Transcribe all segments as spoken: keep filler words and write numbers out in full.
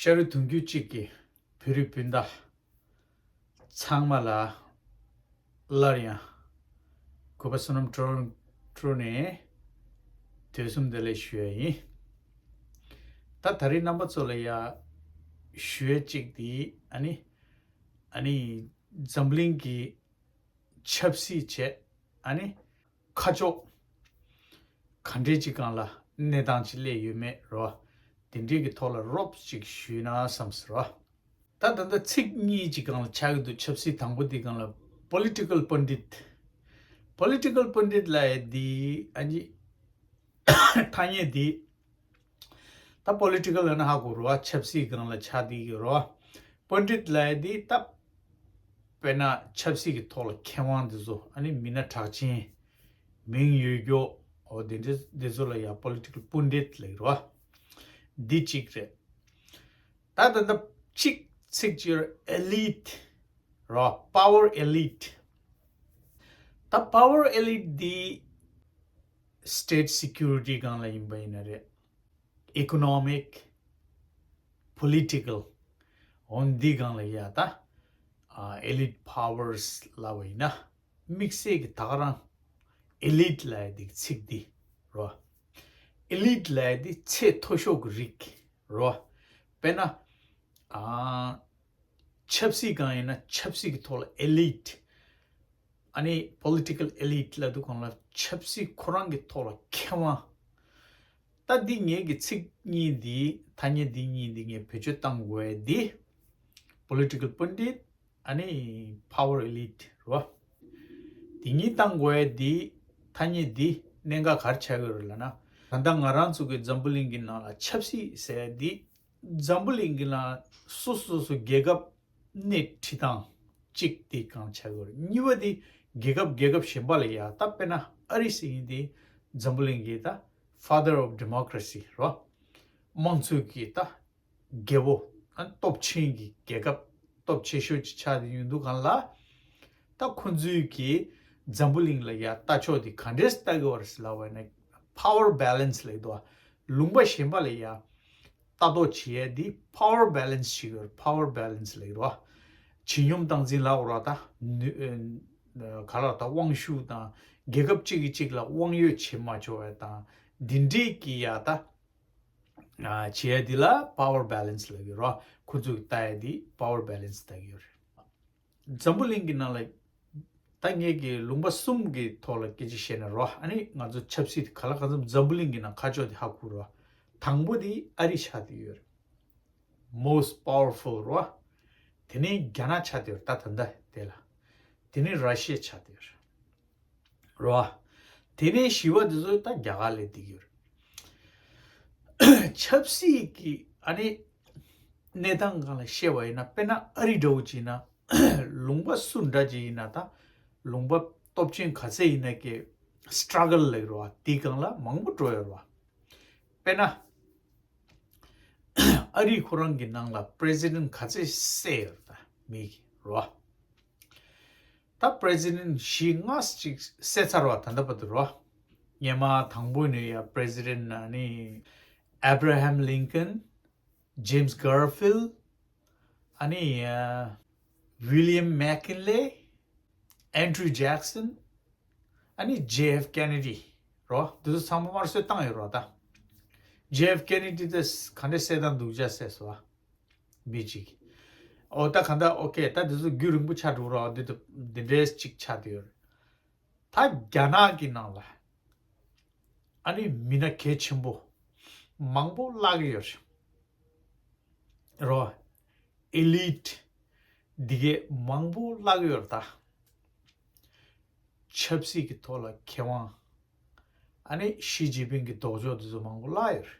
ཤ་རུས་གདུང་རྒྱུད་གཅིག་གི་བོད་རིགས་སྤུན་ཟླ་ཚང་མ་ལ་སླར་ཡང་གུས་པ་བསོད་ནམས་སྤྲོ་སྤྲོ་ནས་དུས་གསུམ་བདེ་ལེགས་ཞུ་ཡ་ཡིན། ད་ད་རེས་རྣམ་པ་ཚོ་ལ་ཡ་ཞུ་ཡ་གཅིག་དེ་ཨ་ནི་ཨ་ནི་འཛམ་གླིང་གི་ཆབ་སྲིད་བྱས་ཨ་ནི་ཁ་ཕྱོགས་ག་འདྲའི་ཅིག་སྒང་ལ་གནས་སྟངས་ཅིག་སླེབས་ཡོད་མེད་རོ། དེ་འདྲའི་གི་ཐོག་ལ་རོབ་ཅིག་ཞུས་ན་བསམ་སོང་རོ། ད་ད་ལྟ་ཚིག་གཉིས་ཅིག་སྒང་ལ་ཆགས་ཀྱི་འདུག་ཆབ་སྲིད་དང་པོ་དེ་སྒང་ལ་པོ་ལི་ཊི་ཀལ་པཎྜི་ཏ། པོ་ལི་ཊི་ཀལ་པཎྜི་ཏ་ལབ་ཡ་དེ་ཨ་ནི་ཐ་སྙད་དེ་ད་པོ་ལི་ཊི་ཀལ་ལབ་ན་ཧ་གོ་རོ། ཆབ་སྲིད་སྒང་ལ་ཆགས་བསྡད་ཀྱི་རོ། པཎྜི་ཏ་ལབ་ཡ་དེ་ད་དཔེར་ན་ཆབ་སྲིད་ཀྱི་ཐོག་ལ་མཁས་དབང་དེ་ཚོ་ཨ་ནི་མི་སྣ་གྲགས་ཅན་མིང་ཡོད་རྒྱུ་འོ་དེ་འདྲ་དེ་ཚོ་ལ་ཡ་པོ་ལི་ཊི་ཀལ་པཎྜི་ཏ་ལབ་ཀྱི་རོ། འདི་གཅིག་རེད། ད་ད་ད་གཅིག་ཚིག་གཅིག་ཨེ་ལིཊ་རོ། པ་ཝར་ཨེ་ལིཊ། ད་པ་ཝར་ཨེ་ལིཊ་འདི་སི་ཊེཊ་སི་ཀུ་རི་ཊི་སྒང་ལ་ཡིན་པ་ཡིན་ན་རེད། ཨི་ཀོ་ནོ་མིག་པོ་ལི་ཊི་ཀལ་འོ་འདི་སྒང་ལ་ཡ་ད་ཨེ་ལིཊ་པ་ཝར་ལབ་པ་ཡིན་ན། དམིགས་བསལ་གྱི་ད་ག་རང་ཨེ་ལིཊ་ལབ་ཡ་དེ་ཚིག་འདི་རོ། ཨེ་ལིཊ་ལབ་ཡ་དེ་ཚད་མཐོ་ཤོས་ཀྱི་རིགས་རོ། དཔེར་ན་ཨ་ཆབ་སྲིད་སྒང་ཡིན་ན་ཆབ་སྲིད་ཀྱི་ཐོག་ལ་ཨེ་ལིཊ། ཨ་ནི་པོ་ལི་ཊི་ཀལ་ཨེ་ལིཊ་ལབ་དུས་སྒང་ལ་ཆབ་སྲིད་ཁོ་རང་གི་ཐོག་ལ་མཁས་དབང་། ད་འདི་ངེད་ཀྱི་ཚིག་གཉིས་འདི་ཐ་སྙད་འདི་གཉིས་འདི་ངས་བེད་སྤྱོད་བཏང་དགོས་ཡ་འདི་པོ་ལི་ཊི་ཀལ་པཎྜི་ཏ། ཨ་ནི་པ་ཝར་ཨེ་ལིཊ་རེད་བ། དེ་གཉིས་བཏང་དགོས་ཡ་འདི་ཐ་སྙད་འདི་གནད་འགག་ག་རེ་ཆགས་ཀྱི་ཡོད་རེད་ལབ་ན། ད་ལྟ་ང་རང་ཚོ་གི་འཛམ་བུ་གླིང་གི་ནང་ལ་ཆབ་སྲིད་ཟེར་ཡ་འདི་འཛམ་བུ་གླིང་གི་ནང་སོ་སོ་སོ་རྒྱལ་ཁབ་སྣེ་ཁྲིད་སྟངས་གཅིག་དེ་གང་ཆགས་ཀྱི་ཡོད་རེད། གཉིས་པ་དེ་རྒྱལ་ཁབ་རྒྱལ་ཁབ་གཞན་པ་ལ་ཡ་ད་དཔེར་ན་ཨ་རི་ཟེར་མཁན་དེ་འཛམ་བུ་གླིང་གི་ད་Father of Democracy་རེད་བ། དམངས་གཙོའི་གི་ད་རྒྱལ་པོ་ཨ་སྟོབས་ཆེན་གྱི་རྒྱལ་ཁབ་སྟོབས་ཆེ་ཤོས་ཅིག་ཆགས་ཡོང་དུས་སྒང་ལ། ད་ཁོ་ཚོའི་གི་འཛམ་བུ་གླིང་ལ་ཡ་ལྟ་ཕྱོགས་དེ་ག་འདྲས་ལྟ་གི་ཡོད་རེད་ཟེར་ལབ་པ་ཡིན་ན་པ་ཝར་བྷེ་ལེན་སི་ལབ་ཀྱི་འདུག་ལུང་པ་གཞན་པ་ལ་ཡ་ལྟ་རྟོག་བྱེད་ཡ་འདི་པ་ཝར་བྷེ་ལེན་སི་ཞིག་ཡོད་རེད། པ་ཝར་བྷེ་ལེན་སི་ལབ་ཀྱི་རེད་བ། བྱིན་གཡོག་སྟངས་འཛིན་ལབ་དགོས་རེད་བ། ད་ནུས་ཨ་ག་ལབ་ད་དབང་ཤུགས་དང་རྒྱལ་ཁབ་གཅིག་གིས་གཅིག་ལ་དབང་ཡོད་བྱེད་མ་ཆོག་པ་དང་འདི་འདྲའི་གི་ཡ་ད་ཨ་བྱེད་ཡ་འདི་ལ་པ་ཝར་བྷེ་ལེན་སི་ལབ་ཀྱི་རེད་བ། ཁོ་ཚོས་ལྟ་ཡ་འདི་པ་ཝར་བྷེ་ལེན་སི་ལྟ་གི་ཡོད་རེད། འཛམ་བུ་གླིང་གི་ནང་ལ་ད་ངེད་ཀྱི་ལུང་པ་གསུམ་གྱི་ཐོག་ལ་སྐད་ཆ་བཤད་ན་རོ། ཨ་ནི་ང་ཚོ་ཆབ་སྲིད་ག་ལ་གང་འཚམ་འཛམ་བུ་གླིང་གི་ནང་ཁ་ཕྱོགས་དེ་ཧ་གོ་རོ། དང་པོ་དེ་ཨ་རི་ཆགས་བསྡད་ཡོད་རེད། Most powerful་རོ། དེ་ནས་རྒྱ་ནག་ཆགས་བསྡད་ཡོད་རེད། ད་ད་ལྟ་དེ་ལ། དེ་ནས་ར་ཤི་ཡ་ཆགས་བསྡད་ཡོད་རེད། རོ། དེ་ནས་བཞི་པ་དེ་ཚོ་ད་རྒྱ་གར་ལ་བསྡད་ཀྱི་ཡོད་རེད། ཆབ་སྲིད་ཀྱི་ཨ་ནི་གནས་སྟངས་སྒང་ལ་བཤད་པ་ཡིན་ན། དཔེར་ན་ཨ་རི་འདྲ་བོ་ཅིག་ཡིན་ན་ལུང་པ་སུ་འདྲ་ཅིག་ཡིན་ན། ད་ལུང་པ་སྟོབས་ཆེན་ག་ཚད་ཡིན་ན་ཀྱི་སི་ཊྲག་གལ་ལབ་ཀྱི་རེད་བ། དེའི་སྒང་ལ་མང་པོ་འགྲོ་ཡོད་རེད་བ། དཔེར་ན་ཨ་རི་ཁོ་རང་གི་ནང་ལ་པི་རེ་སི་ཌེན་ཊི་ག་ཚད་བསད་ཡོད་རེད། ད་མི་གི་རེད་བ། ད་པི་རེ་སི་ཌེན་ཊི་བཞི་ལྔ་ཅིག་བསད་ཚར་བ་ད་ལྟ་བར་དུ་རོ། སྔོན་མ་དང་པོ་ནས་ཡ་པི་རེ་སི་ཌེན་ཊི་ཨ་ནི་ཨེབ་ར་ཧམ་ལིན་ཀོན། ཇེམ་སི་གར་ཕིལ། ཨ་ནི་ཡ་ཝི་ལི་ཡམ་མེག་ཀིན་ལེ། ཨན་ཌྲུ་ཇེག་སོན། ཨ་ནི་ཇེ་ཨེཕ་ཀེ་ནེ་ཌི་རོ། འདི་ཚོ་ཚང་མ་དམར་གསོད་བཏང་ཡོད་རོ། ད་ཇེ་ཨེཕ་ཀེ་ནེ་ཌི་དེ་ག་འདྲས་བསད་སྟངས་སྡུག་ཅག་བསད་སོང་བ། མི་གཅིག་ཨོ་ད་ག་འདྲ་ཨོ་ཀེ། ད་འདི་ཚོ་རྒྱུན་རིང་པོ་ཆགས་འགྲོ་རོགས། འདི་ཚོ་འདི་འདྲའི་གཅིག་ཆགས་བསྡད་ཡོད་རེད། ད་རྒྱ་ནག་གི་ནང་ལ་ཨ་ནི་མི་སྣ་གལ་ཆེན་པོ་མང་པོ་བརླག་གི་ཡོད་རེད་རོ། ཨེ་ལིཊ་འདི་གས་མང་པོ་བརླག་གི་ཡོད་རེད། ད་ཆབ་སྲིད་ཀྱི་ཐོག་ལ་མཁས་དབང་། ཨ་ནི་ཞི་ཅིན་ཕིང་གི་ལྡོག་ཕྱོགས་དེ་ཚོ་མང་པོ་བརླག་ཡོད་རེད།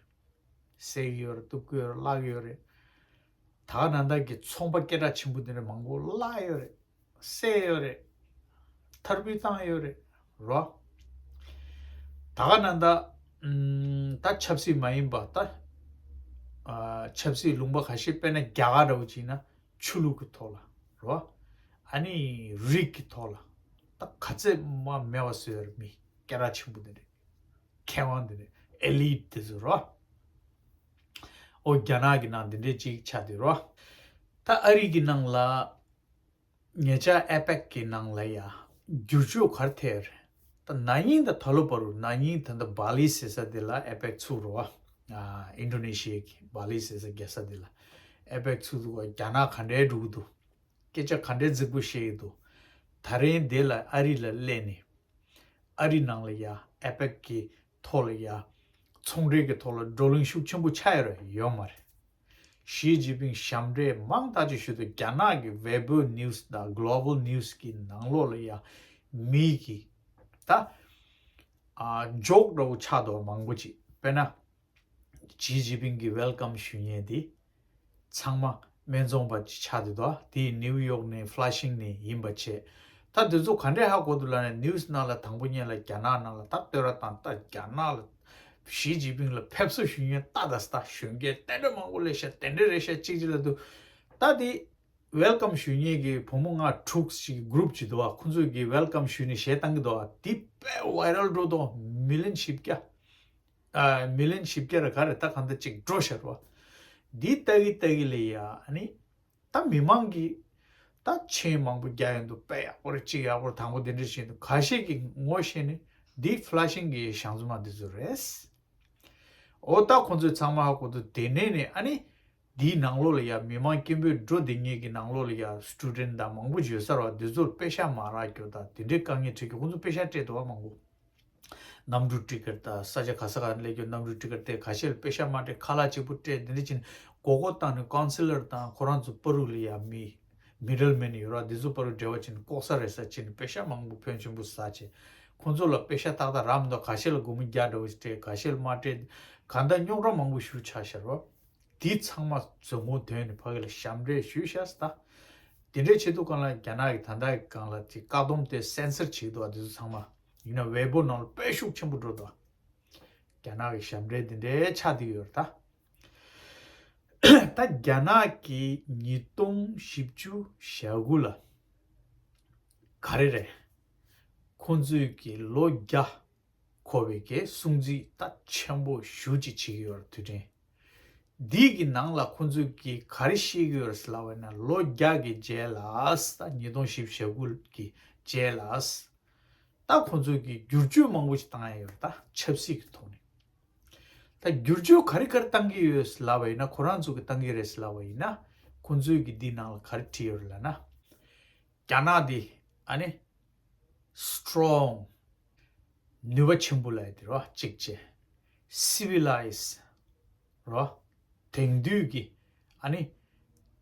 བསད་ཀྱི་ཡོད་རེད། གཏུབ་ཀྱི་ཡོད་རེད། བརླག་གི་ཡོད་རེད། ད་ག་ནང་ལྟར་གྱི་ཚོང་པ་སྐད་གྲགས་ཆེན་པོ་དེ་འདྲ་མང་པོ་བརླག་ཡོད་རེད། བསད་ཡོད་རེད། མཐར་ཕུད་བཏང་ཡོད་རེད་རོ། ད་ག་ནང་ལྟར་ཨམ་ད་ཆབ་སྲིད་མ་ཡིན་པ་ད་ཨ་ཆབ་སྲིད་ལུང་པ་ཁ་ཤས། དཔེར་ན་རྒྱ་གར་འདྲ་བོ་ཅིག་ཡིན་ན་ཆོས་ལུགས་ཀྱི་ཐོག་ལ་རོ། ཨ་ནི་རིགས་ཀྱི་ཐོག་ལ་ད་ག་ཚད་མ་མེད་པ་བཟོས་ཡོད་རེད། མི་སྐད་གྲགས་ཆེན་པོ་དེ་འདྲ། མཁས་དབང་དེ་འདྲ། ཨེ་ལིཊ་དེ་ཚོ་རོ། ཨོ་རྒྱ་ནག་གི་ནང་འདི་འདྲས་ཅིག་ཆགས་བསྡད་རོ། ད་ཨ་རི་གི་ནང་ལ་ཉེ་ཆར་ཨེ་པེག་གི་ནང་ལ་ཡ་བསྒྱུར་བཅོས་ག་རེ་ཐེབས་རེད། ད་ན་ནིང་དང་ད་ལོ་བར་དུ་ན་ནིང་ད་ལྟ་བྷ་ལི་ཟེར་ས་དེ་ལ་ཨེ་པེག་ཚུགས་རོ། ཨ་ཨིན་ཌོ་ནེ་ཤི་ཡ་གི་བྷ་ལི་ཟེར་ས་རྒྱལ་ས་དེ་ལ་ཨེ་པེག་ཚུགས་འདུག་ག་རྒྱ་ནག་ག་འདྲས་འགྲོ་གི་འདུག་སྐད་ཆ་ག་འདྲས་རྫིག་པོ་བཤད་ཀྱི་འདུག་ད་རིང་འདི་ལ་ཨ་རི་ལ་སླེབས་ནས་ཨ་རི་ནང་ལ་ཡ་ཨེ་པེག་གི་ཐོག་ལ་ཡ་ཚོང་འབྲེལ་གྱི་ཐོག་ལ་བགྲོ་གླེང་ཤུགས་ཆེན་པོ་ཆགས་ཡོད་རེད་ཡོད་མ་རེད། ཞི་ཅིན་ཕིང་ཞབས་འདྲེན་མང་དག་ཅིག་ཞུས་འདུག་རྒྱ་ནག་གི་ཝེ་བོ་ནིའུ་སི་དང་གྷོ་ལོ་བལ་ནིའུ་སི་གི་ནང་ལོགས་ལ་ཡ་མི་གི་ད་ཨ་ཇོག་འདྲ་བོ་ཆགས་འདུག་མང་པོ་ཅིག་དཔེར་ན། ཞི་ཅིན་ཕིང་གི་ཝེལ་ཀམ་ཞུ་མཁན་དེ་ཚང་མ་སྨན་བཙོང་པ་ཅིག་ཆགས་བསྡད་འདུག་དེ་ནིའུ་ཡོག་ནས་ཕ་ལ་ཤིང་ནས་ཡིན་པ་བྱས། ད་དེ་ཚོ་ག་འདྲས་ཧ་གོ་འདུག་ལབ་ན་ནིའུ་སི་ནང་ལ་དང་པོ་ཉིད་ལ་རྒྱ་ནག་ནང་ལ་ད་བསྟོད་ར་དང་ད་རྒྱ་ནག་ལ་ཞི་ཅིན་ཕིང་ལ་ཕེབས་བསུ་ཞུ་མཁན་ད་ད་ད་ཞུ་མཁན་དེ་འདྲ་མང་པོ་ལས་ཤ་དེ་འདྲས་རེད་ཤ་གཅིག་གཅིག་ལ་འདུག་ད་དེ་ཝེལ་ཀམ་ཞུ་མཁན་གྱི་བུ་མོ་ལྔ་དྲུག་ཅིག་གི་གུ་རུབ་ཅིག་འདུག་བ། ཁོང་ཚོས་གི་ཝེལ་ཀམ་ཞུས་ནས་གཞས་བཏང་གི་འདུག་བ། དེ་དཔེ་ཝའི་རལ་འགྲོ་འདུག་མི་ལན་བཞི་བརྒྱ། ཨ་མི་ལན་བཞི་བརྒྱ་ར་ག་རེ་ད་གང་ལྟར་ཅིག་འགྲོ་ཤར་བ། འདི་ལྟ་གི་ལྟ་གི་ལ་ཡ་ཨ་ནི། ད་མི་མང་གི་ད་མཆན་མང་པོ་རྒྱག་ཡོང་འདུག་དཔེ་ཡག་པོ་རེད་ཅིག་ཡག་པོ་རེད་དང་པོ་འདི་འདྲ་བྱས་འདུག་ཁ་ཤས་ཀྱི་ངོ་ཤེས་ནི་འདི་ཕ་ལ་ཤིང་གི་ཞང་ཚོ་མ་འདི་ཚོ་རེད། འོ་ད་ཁོང་ཚོས་ཚང་མ་ཧ་གོ་འདུག་དེ་ནས་ནས་ཨ་ནི། འདིའི་ནང་ལོགས་ལ་ཡ་མི་མང་སྐད་འབོད་འགྲོ་བསྡད་མཁན་གྱི་ནང་ལོགས་ལ་ཡ་སི་ཊུ་ཌེན་ཊི་དང་མང་པོ་ཡོད་ས་རེད་བ། འདི་ཚོར་པེ་ཤག་མ་རག་རྒྱུ་དང་དེ་འདྲའི་དཀའ་ངལ་འཕྲད་ཀྱི་ཁོང་ཚོ་པེ་ཤག་སྤྲད་འདུག་བ་མང་པོ། གནམ་གྲུ་ཊི་ཀེ་ཊི་དང་ས་ཆ་ག་ས་ག་ནས་སླེབས་རྒྱུ་གནམ་གྲུ་ཊི་ཀེ་ཊི་དེ་ཁ་ཤས་ལ་པེ་ཤག་མ་སྤྲད་ཁ་ལག་གཅིག་པུ་སྤྲད་འདི་འདྲ་བྱས་ནས་མགོ་སྐོར་བཏང་ནས་ཀའུན་སི་ལར་དང་ཁོ་རང་ཚོ་པ་རུ་ལ་ཡ་མི་མི་ཌལ་མེན་ཡོད་ར་འདི་ཚོ་པ་རུ་འབྲེལ་བ་བྱས་ནས་ལྐོག་ཟ་རེད་ས་བྱས་ནས་པེ་ཤག་མང་པོ་ཕོན་ཆེན་པོ་ཟ་བྱས་ཁོང་ཚོ་ལ་པེ་ཤག་ཏག་ཏག་རག་མི་འདུག་ཁ་ཤས་ལ་སྒོར་མོ་བརྒྱ་འདྲ་བོ་ཞིག་སྤྲད་ཁ་ཤས་ལ་མ་སྤྲད་གང་ལྟར་རྙོག་དྲ་མང་པོ་ཞིག་ཆགས་ཤར་བ། དེ་ཚང་མ་རྫོང་ཁོངས་དོན་ནས་ཕ་གི་ལ་ཞབས་འདྲེན་ཞུས་ཤག་ཟེར་ད། དེ་འདྲའི་ཆེད་དུ་གང་ལ་རྒྱ་ནག་གི་ད་ལྟ་གི་སྒང་ལ་དེ་བཀག་སྡོམ་དེ་སེན་སར་བྱེད་འདུག་བ་དེ་ཚོ་ཚང་མ། ཡིན་ན་ཝེ་པོ་ནང་ལ་དཔེ་ཤུགས་ཆེན་པོ་འགྲོ་འདུག་རྒྱ་ནག་གི་ཞབས་འདྲེན་དེ་འདྲའི་ཆགས་བསྡད་ཡོད་རེད་ད། ད་རྒྱ་ནག་གི་ཉིས་སྟོང་བཞི་བཅུ་ཞེ་དགུ་ལ་ག་རེ་རེད། ཁོང་ཚོས་ཀྱི་ལོ་བརྒྱ། འཁོར་བའི་གི་སྲུང་བརྩི་ད་ཆེན་པོ་ཞེ་ཅིག་བྱེད་ཀྱི་ཡོད་རེད་དུས་དྲན། འདི་གི་ནང་ལ་ཁོང་ཚོས་ཀྱི་ག་རེ་བཤད་ཀྱི་ཡོད་རེད་ཟེར་ལབ་པ་ཡིན་ན་ལོ་བརྒྱ་གི་རྗེས་ལ་ད་ཉིས་སྟོང་བཞི་བཅུ་ཞེ་དགུ་གི་རྗེས་ལ་ད་ཁོང་ཚོས་ཀྱི་བསྒྱུར་བཅོས་མང་པོ་ཞིག་བཏང་ཡ་ཡོད་རེད་ད་ཆབ་སྲིད་ཀྱི་ཐོག་ནས། ད་བསྒྱུར་བཅོས་ག་རེ་ག་རེ་བཏང་གི་ཡོད་ཟེར་ལབ་པ་ཡིན་ན་ཁོ་རང་ཚོ་གི་བཏང་གི་རེད་ཟེར་ལབ་པ་ཡིན་ན་ཁོང་ཚོས་ཀྱི་འདི་ནང་ལ་ག་རེ་བྲིས་ཡོད་རེད་ལབ་ན། རྒྱ་ནག་འདི་ཨ་ནི་སི་ཊོང་ནུས་པ་ཆེན་པོ་ལབ་ཡ་དེ་རོ་གཅིག་བྱས། སི་བི་ལའི་ཛི་རོ་དེང་དུས་ཀྱི་ཨ་ནི་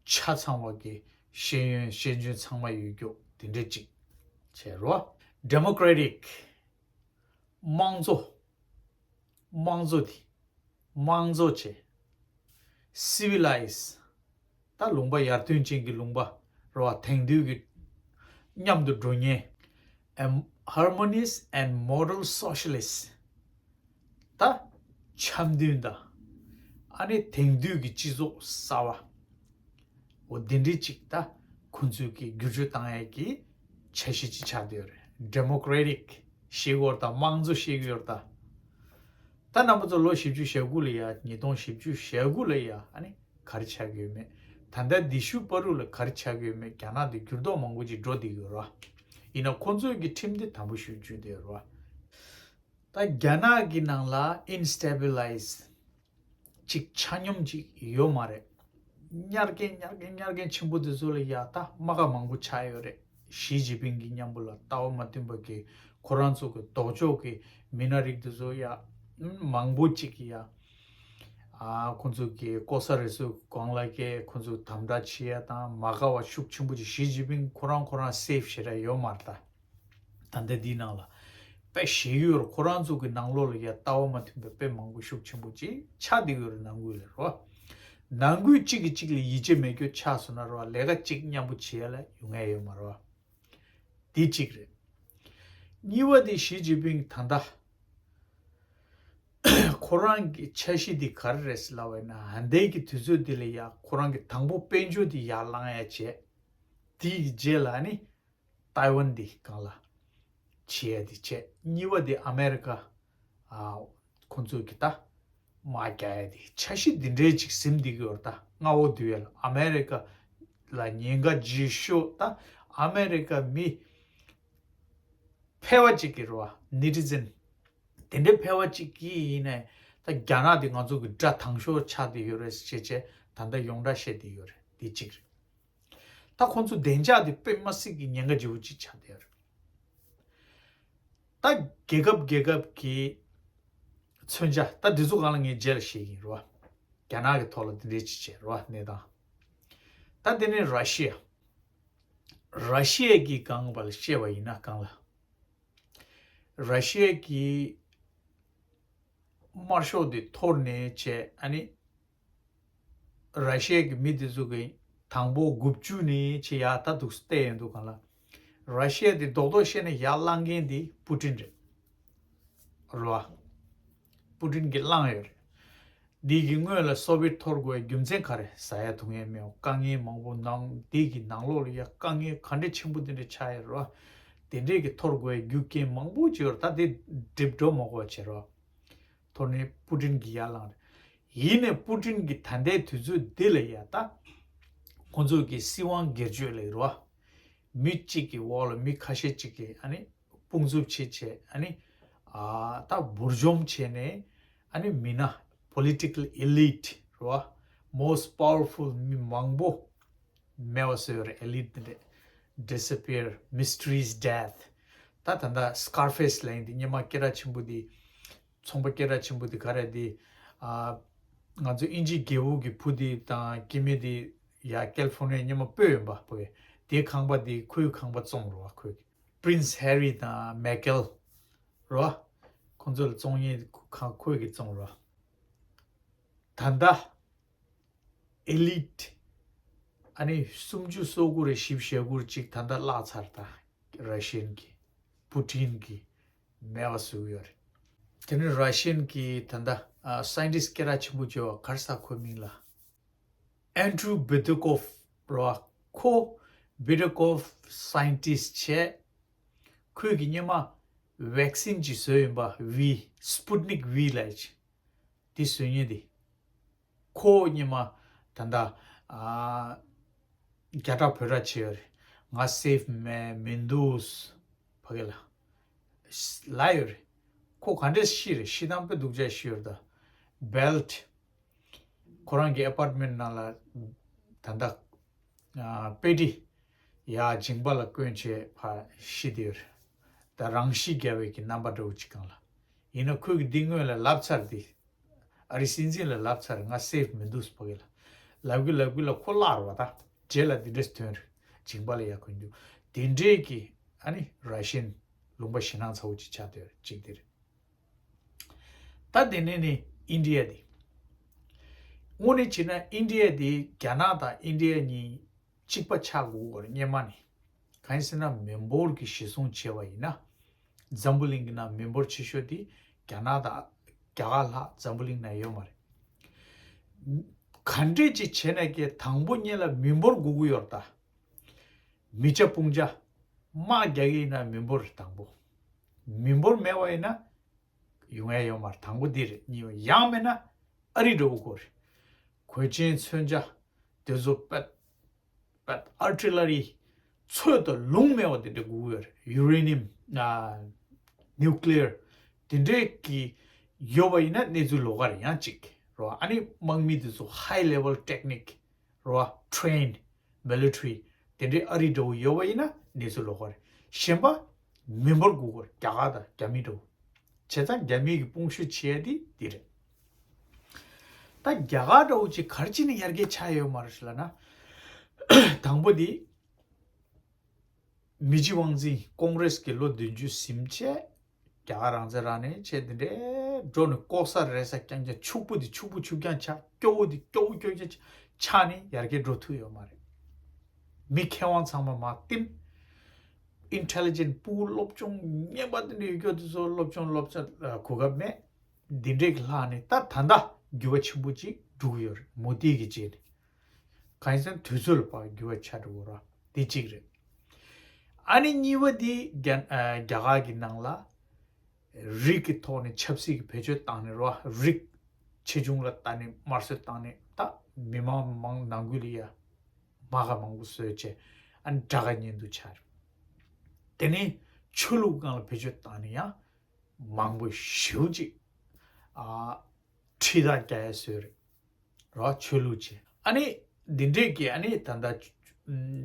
ཆ་ཚང་བ་གི་ཤེས་ཡོན་ཤེས་འཇོན་ཚང་མ་ཡོད་རྒྱུ་དེ་འདྲ་གཅིག་བྱས་རོ། ཌེ་མོ་ཀ་རེ་ཊིག་དམངས་གཙོ། དམངས་གཙོ་དེ། དམངས་གཙོ་བྱས། སི་བི་ལའི་ཛི། ད་ལུང་པ་ཡར་ཐོན་ཅན་གྱི་ལུང་པ་རེད་བ་དེང་དུས་ཀྱི་མཉམ་དུ་འགྲོ་མཁན། ཨེམ་harmonious and model socialist། ད་འཆམ་མཐུན་དང་། ཨ་ནི་དེང་དུས་ཀྱི་སྤྱི་ཚོགས་གསར་བ། འོ་དེ་འདྲའི་ཅིག་ད་ཁོང་ཚོས་ཀྱི་བསྒྱུར་བཅོས་བཏང་ཡས་ཀྱི་འཆར་གཞི་ཅིག་ཆགས་བསྡད་ཡོད་རེད། ཌེ་མོ་ཀ་རེ་ཊིག་ཞེས་སྐོར་དང་དམངས་གཙོ་ཞེས་ཀྱི་ཡོད་རེད་ད། ད་རྣམ་པ་ཚོ་ལོ་བཞི་བཅུ་ཞེ་དགུ་ལ་ཡ་ཉིས་སྟོང་བཞི་བཅུ་ཞེ་དགུ་ལ་ཡ་ཨ་ནི་ག་རེ་ཆགས་ཀྱི་ཡོད་མེད། ད་ལྟ་འདི་ཤུ་པ་རུ་ལ་ག་རེ་ཆགས་ཀྱི་ཡོད་མེད་རྒྱ་ནག་འདི་འགྱུར་ལྡོག་མང་པོ་ཅིག་འགྲོ་བསྡད་ཀྱི་ཡོད་རེད་བ། ཡིན་ན་ཁོང་ཚོས་ཀྱི་ཁྲིམས་དེ་དམ་པོ་ཞིག་བརྒྱུད་བསྡད་ཡོད་རེད་བ། ད་རྒྱ་ནག་གི་ནང་ལ་ཨིན་སི་ཊེ་བི་ལའི་ཛི་ཅིག་ཆ་སྙོམས་ཅིག་ཡོད་མ་རེད། ཉར་མཁན་ཉར་མཁན་ཉར་མཁན་ཆེན་པོ་དེ་ཚོ་ལ་ཡ་ད་རྨ་ཁ་མང་པོ་ཆགས་ཡོད་རེད། ཞི་ཅིན་ཕིང་གི་མཉམ་པོ་ལ་ལྟ་བ་མ་མཐུན་པ་གི་ཁོ་རང་ཚོ་གི་ལྡོག་ཕྱོགས་གི་མི་སྣ་རིགས་དེ་ཚོ་ཡ་མང་པོ་ཅིག་གི་ཡ་ཨ་ཁོ་ཚོ་གི་ལྐོག་ཟ་རུལ་སུངས་སྒང་ལ་གི་ཁོ་ཚོ་དམ་དྲག་བྱེད་ཡ་དང་མ་དགའ་བ་ཤུགས་ཆེན་པོ་ཅིག་ཞི་ཅིན་ཕིང་ཁོ་རང་ཁོ་རང་སེབ་བྱེད་ར་ཡོད་མ་རེད་ད། ད་ལྟ་འདིའི་ནང་ལ་དཔེ་ཞེ་ཡོད་རེད། ཁོ་རང་ཚོ་གི་ནང་ལོགས་ལ་ཡ་ལྟ་བ་མ་མཐུན་པའི་དཔེ་མང་པོ་ཤུགས་ཆེན་པོ་ཅིག་ཆགས་བསྡད་ཡོད་རེད་ནང་ཁུལ་ལ་རོ། ནང་ཁུལ་གཅིག་གིས་གཅིག་ལ་ཡིད་ཆེས་མེད་རྒྱུ་ཆགས་སོང་ན་རོ་ལས་ཀ་གཅིག་མཉམ་པོ་བྱེད་ཡ་ལ་ཡོང་ཡ་ཡོད་མ་རེད། འདི་གཅིག་རེད། གཉིས་པ་དེ་ཞི་ཅིན་ཕིང་ད་ལྟ་ཁོ་རང་གི་འཆར་གཞི་འདི་ག་རེ་རེད་ཟེར་ལབ་པ་ཡིན་ན་ཧན་ཏེ་གི་དུས་ཚོད་འདི་ལ་ཡ་ཁོ་རང་གི་དང་པོ་དཔལ་འབྱོར་འདི་ཡར་ལངས་ཡ་བྱས། དེའི་རྗེས་ལ་ནི། ཏའེ་ཝན་འདི་སྒང་ལ་བྱེད་ཡ་འདི་བྱས། གཉིས་པ་འདི་ཨ་མེ་རི་ཀ་ཨ་ཁོང་ཚོས་ཀྱི་ད་ དམག་རྒྱག་ཡ་དེ་འཆར་གཞི་འདི་འདྲའི་ཅིག་ཟིན་བསྡད་ཀྱི་ཡོད་རེད། ད་སྔ་བོ་དུས་ཡ་ལ་ཨ་མེ་རི་ཀ་ལ་ཉེན་ཁ་ལྗིད་ཤོས། ད་ཨ་མེ་རི་ཀ་མི་ཕལ་བ་ཅིག་གི་རེད་བ། ནེ་ཊི་ཛན་དེ་འདྲའི་ཕལ་བ་ཅིག་གིས་ཡིན་ནའི་ད་རྒྱ་ནག་དེ་ང་ཚོ་གི་དགྲ་དང་ཤོས་ཆགས་བསྡད་ཡོད་རེད་ཅེས་བྱས་ད་ལྟ་ཡོངས་གྲགས་བཤད་བསྡད་ཡོད་རེད། དེ་གཅིག་རེད། ད་ཁོང་ཚོ་བདེ་འཇགས་དེ་དཔེ་མ་སྲིད་ཀྱི་ཉེན་ཁ་ལྗིད་པོ་ཅིག་ཆགས་བསྡད་ཡོད་རེད། ད་རྒྱལ་ཁབ་རྒྱལ་ཁབ་ཀྱི་མཚོན་ཆ། ད་འདི་ཚོ་སྒང་ལ་ངས་རྗེས་ལ་བཤད་ཀྱི་ཡིན་རེད་བ། རྒྱ་ནག་གི་ཐོག་ལ་འདི་འདྲའི་ཅིག་བྱས་རེད་བ་གནས་སྟངས། ད་དེ་ནས་ར་ཤི་ཡ། ར་ཤི་ཡ་གི་སྒང་པ་ལ་བཤད་པ་ཡིན་ན་སྒང་ལ། ར་ཤི་ཡ་གི་དམར་ཤོག་དེ་འཐོར་ནས་བྱས་ཨ་ནི། ར་ཤི་ཡ་གི་མི་དེ་ཚོ་གི་དང་པོ་དགུ་བཅུ་ནས་བྱས་ཡར་ད་འདུག་བལྟས་ཡོང་དུས་སྒང་ལ། ར་ཤི་ཡ་དེ་རྡོག་རྡོག་བཤད་ན་ཡར་བསླང་མཁན་དེ་པུ་ཏིན་རེད། རེད་བ། པུ་ཏིན་གྱིས་བསླངས་ཡོད་རེད། འདི་གི་སྔོན་ལ་སོ་བེད་འཐོར་དགོས་རྒྱུ་མཚན་ག་རེ། ཟ་ཡ་འཐུང་ཡ་མེད་པ། དཀའ་ངལ་མང་པོ་ནང་འདི་གི་ནང་ལོགས་ལ་ཡ་དཀའ་ངལ་ག་འདྲ་ཆེན་པོ་དེ་འདྲ་ཆགས་ཡོད་རེད་བ། དེ་འདྲས་ཀྱི་འཐོར་དགོས་རྒྱུ་རྐྱེན་མང་པོ་ཅིག་ཡོད་རེད། ད་དེ་འགྲིབ་འགྲོ་མ་དགོས་བྱས་རེད་བ། འཐོར་ནས་པུ་ཏིན་གྱིས་ཡར་བསླངས་རེད། ཡིན་ནའི་པུ་ཏིན་གྱིས་ད་ལྟའི་དུས་ཚོད་འདི་ལ་ཡ་ད་ཁོང་ཚོ་གི་སྲིད་དབང་སྒེར་གཅོད་ལ་ཡོད་རེད་བ། མི་གཅིག་གི་འོག་ལ་མི་ཁ་ཤས་གཅིག་གིས་ཨ་ནི་དཔུང་འཛུགས་བྱེད་བྱས་ཨ་ནི་ཨ་ད་འབུར་འཇོམས་བྱས་ནས་ཨ་ནི་མི་སྣ་political elite རེད་བ། most powerful མི་མང་པོ་མེད་པ་བཟོས་ཡོད་རེད། Elite འདི་འདྲས་disappear, mysterious death. ད་ད་ལྟ་Scarface ལབ་མཁན་འདི་སྔོན་མ་སྐད་གྲགས་ཆེན་པོ་འདི། ཚོང་པ་སྐད་གྲགས་ཆེན་པོ་འདི་ག་རེ་འདི། ཨ་ང་ཚོ་དབྱིན་ཇིའི་རྒྱལ་པོ་གི་བུ་འདི་དང་སྐྱེ་དམན་འདི་ཡ་ཀལ་ལི་ཧྥོར་ནི་ཡ་སྔོན་མ་སྤོས་ཡིན་པ་བོ། དེའི་ཁང་པ་འདི་ཁོའི་ཁང་པ་བཙོངས་རེད་བ། ཁོའི་Prince Harry དང་Meghan རེད་བ། ཁོང་ཚོ་ལ་བཙོང་མཁན་ཁོ་ཁོས་ཀྱིས་བཙོངས་རེད་བ། ད་ལྟ་Elite ཨ་ནི་སུམ་ཅུ་སོ་དགུ་རེ་བཞི་བཅུ་ཞེ་དགུ་རེ་གཅིག་ད་ལྟ་བརླག་ཚར། ད་ར་ཤི་ཡན་གྱི་པུ་ཏིན་གྱི་མེད་པ་བཟོས་ཡོད་རེད། དེ་ནི་ར་ཤི་ཡན་གྱི་ད་ལྟ་ཨ་scientist སྐད་གྲགས་ཆེན་པོ་བྱས་པ་ག་རེ་ཟེར་ཁོའི་མིང་ལ། Andrew Bidikov རེད་བ། ཁོ་Bidikov scientist བྱས། ཁོས་ཀྱི་སྔོན་མ་vaccine ཅིག་བཟོས་ཡིན་པ། V Sputnik V ལབ་ཅིག་དེ་བཟོས་མཁན་དེ། ཁོ་སྔོན་མ་ད་ལྟ་ཨ་རྒྱ་གྲགས་བོད་གྲགས་ཆེ་བ་རེད། ང་safe མེད་མི་འདུག་ཕ་གི་ལ་ལབ་ཡོད་རེད། ཁོ་ག་འདྲས་ཤི་རེད། ཤི་སྟངས་དཔེ་སྡུག་ཅག་ཤི་ཡོད་རེད། ད་belt ཁོ་རང་གི་apartment ནང་ལ་ད་ལྟ་ཨ་དཔེ་ཁྲིད་ཡ་མཇིང་པ་ལ་བསྐོན་བྱས་ཕར་ཤི་དེ་རེད། ད་རང་ཤི་རྒྱག་པའི་གི་རྣམ་པ་འདྲ་བོ་ཅིག་སྒང་ལ། ཡིན་ན་ཁོས་གི་འདི་སྔོན་ལ་ལབ་ཚར་དེ། ཨ་རི་སྲིད་འཛིན་ལ་ལབ་ཚར། ང་safe མི་འདུག་ཕ་གི་ལ་ལབ་གི་ལབ་གི་ལ་ཁོ་བརླག་རེད་བ། ད་རྗེས་ལ་འདི་འདྲས་ཐོན་རེད། མཇིང་པ་ལ་ཡ་གོན་རྒྱུ་དེ་འདྲས་ཀྱི་ཨ་ནི་ར་ཤི་ཡན་ལུང་པ་ཞེད་སྣང་ཚ་བོ་ཅིག་ཆགས་བསྡད་ཡོད་རེད། གཅིག་དེ་རེད། ད་དེ་ནས་ནི་ཨིན་ཌི་ཡ་དེ། དངོས་གནས་བྱས་ན་ཨིན་ཌི་ཡ་དེ་རྒྱ་ནག་དང་ཨིན་ཌི་ཡ་གཉིས་གཅིག་པ་ཆགས་དགོས་ཀྱི་ཡོད་རེད། སྔོན་མ་ནས། གང་ཡིན་ཟེར་ན་མི་འབོར་གྱི་གཞི་བཟུང་བྱས་པ་ཡིན་ན། འཛམ་བུ་གླིང་གི་ནང་མི་འབོར་ཆེ་ཤོས་དེ་རྒྱ་ནག་དང་རྒྱ་གར་ལྷག་འཛམ་བུ་གླིང་ནང་ཡོད་མ་རེད། ག་འདྲས་ཅིག་བྱས་ན་ཀྱི་དང་པོ་ཉིད་ལ་མི་འབོར་དགོས་ཀྱི་ཡོད་རེད་ད། མི་ཆ་སྤུངས་ཆ། དམག་རྒྱག་གི་ཡིན་ན་མི་འབོར་དང་པོ། མི་འབོར་མེད་པ་ཡིན་ན་ཡོང་ཡ་ཡོད་མ་རེད། དང་པོ་འདི་རེད། གཉིས་པ་ཡང་མེད་ན་ཨ་རི་འདྲ་བོ་དགོས་རེད། གོས་ཆེན་མཚོན་ཆ་དེ་ཚོ་དཔེ་དཔེ་artillery ཚོད་དང་ལུང་མེད་པ་དེ་འདྲ་དགོས་ཀྱི་ཡོད་རེད། uranium ཨ་nuclear དེ་འདྲས་ཀྱི་ཡོད་པ་ཡིན་ན་གནས་ཚུལ་ལོགས་ཀ་རེད། ཡང་གཅིག་རེད་བ། ཨ་ནི་དམག་མི་དེ་ཚོ་high level technique རེད་བ། trained military དེ་འདྲའི་ཨ་རི་འདྲ་བོ་ཡོད་པ་ཡིན་ན་གནས་ཚུལ་ལོགས་ཀ་རེད། གཞན་པ་མི་འབོར་དགོས་ཀྱི་ཡོད་རེད། རྒྱ་གར་དང་རྒྱ་མི་འདྲ་བོ། བྱས་ཙང་རྒྱ་མི་གི་དཔུང་ཤུགས་ཆེ་ཡ་དེ་འདི་རེད། ད་རྒྱ་གར་འདྲ་བོ་ཅིག་ག་རེ་བྱས་ནས་ཡར་རྒྱས་ཆགས་ཡོད་མ་རེད་ལབ་ན། དང་པོ་དེ་མི་ཇི་དབང་འཛིན་ཀོང་རེས་ཀྱི་ལོ་བདུན་ཅུ་ཟིན་བྱས། རྒྱ་གར་རང་བཙན་རག་ནས་བྱས་དེ་འདྲའི་འགྲོ་ནས་ལྐོག་ཟ་རེད་ཟེར་རྐྱང་རྐྱང་། ཕྱུག་པོ་དེ་ཕྱུག་པོ་ཕྱུག་རྐྱང་ཆགས། སྐྱོ་བོ་དེ་སྐྱོ་བོ་སྐྱོ་རྐྱང་ཆགས་ནས་ཡར་རྒྱས་འགྲོ་ཐུབ་ཡོད་མ་རེད། མི་མཁས་དབང་ཚང་མ་མར་བསྟིམ། intelligent ཕྲུ་གུ་སློབ་སྦྱོང་ངན་པ་དེ་འདྲ་ཡོད་རྒྱུ་དེ་ཚོ་སློབ་སྦྱོང་སློབ་གསོ་གོ་སྐབས་མེད། འདི་འདྲས་ཀྱི་ལྷག་ནས་ད་ད་ལྟ་འགྱུར་བ་ཆེན་པོ་ཅིག་འགྲོ་གི་ཡོད་རེད། མོ་དི་གི་རྗེས་ནས། གང་ཡིན་ཟེར་ན་དུས་ཚོད་ལ་བབ་འགྱུར་བ་ཆགས་འགྲོ་གི་རེད། དེ་གཅིག་རེད། ཨ་ནི་གཉིས་པ་དེ་རྒྱ་ཨ་རྒྱ་གར་གྱི་ནང་ལ་རིགས་ཀྱི་ཐོག་ནས་ཆབ་སྲིད་ཀྱི་བེད་སྤྱོད་བཏང་ནས་རེད་བ། རིགས་ ཁྲི་ཆུང་ལ་བཏང་ནས་དམར་གསོད་བཏང་ནས་ད་མི་མང་མང་ནང་ཁུལ་ལ་ཡ་དམག་ག་མང་པོ་བཟོས་བྱས་ཨ་ནི་དགྲ་དགའ་གཉེན་སྡུག་ཆགས་རེད། དེ་ནས་ཆོས་ལུགས་སྒང་ལ་བེད་སྤྱོད་བཏང་ནས་ཡང་མང་པོ་ཞེ་པོ་ཅིག་ཨ་ཁྲིད་ཐག་རྒྱག་ཡ་བཟོས་རེད། རོ་ཆོས་ལུགས་ཆེ། ཨ་ནི་འདི་འདྲས་ཀྱི་ཨ་ནི་ད་ལྟ་